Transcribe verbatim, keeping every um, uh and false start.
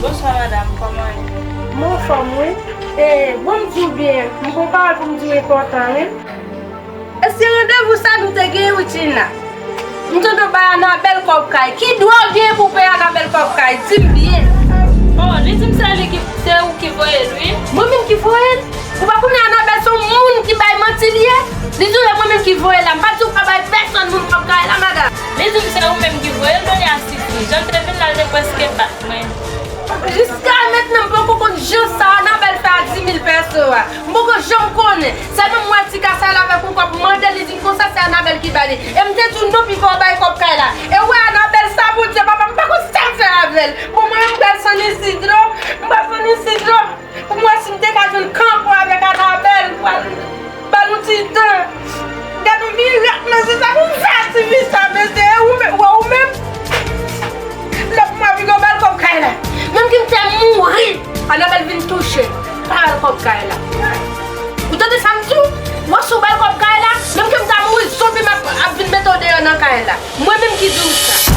Bonswa madanm, kòman w ye? Mwen anfòm wi. E, bon, m di w byen, m gon pawòl pou m di w enpòtan wi. E se randevou sa nou te gen wi Tina? M tande w bay Anabèl kòb kay. Ki dwa w gen pou w peye Anabèl kòb kay? Di m byen. Oh, li di m se li ki, se ou ki voye l wi. Mwen menm ki voye l? Ou pa konnen Anabèl se yon moun ki bay manti li ye? Li di w se mwen menm ki voye l la. M pa di w pa bay pèsonn moun kòb kay la, madanm. Li di m se ou menm ki voye l, kounye a sifi. Jan l te vin la, l te prèske bat mwen. Jiska mentnan, m poko konn jan sa Anabèl fè a dis mil pèso a. M poko janm konnen. Sèlman m wè ti kasa la avèk yon kòb, m mande li, di m konsa se Anabèl ki ba li. E m te di w non, pifò w bay kòb kay la. E w wè Anabèl sa, Bondye papa, m pa konn sa m fè avè l. Bon, mwen menm m pral San Isidro, m pral San Isidro. Pou m wè si m te ka jwenn kanpo avèk Anabèl, pou al ba l yon ti tan. Gad yon mirak, mesye, sa pou m fè a ti fi sa, mesye, e ou menm, wè ou menm. Lòt mwa, piga w ba l kòb kay la. Menm ke m te mouri, Anabèl vin touche m. Pa ba l kòb kay la. Ou tande sa m di w? Wè si w ba l kòb kay la, menm ke m ta mouri zonbi, m ap, ap vin mete w deyò nan kay la. Mwen menm ki di w sa.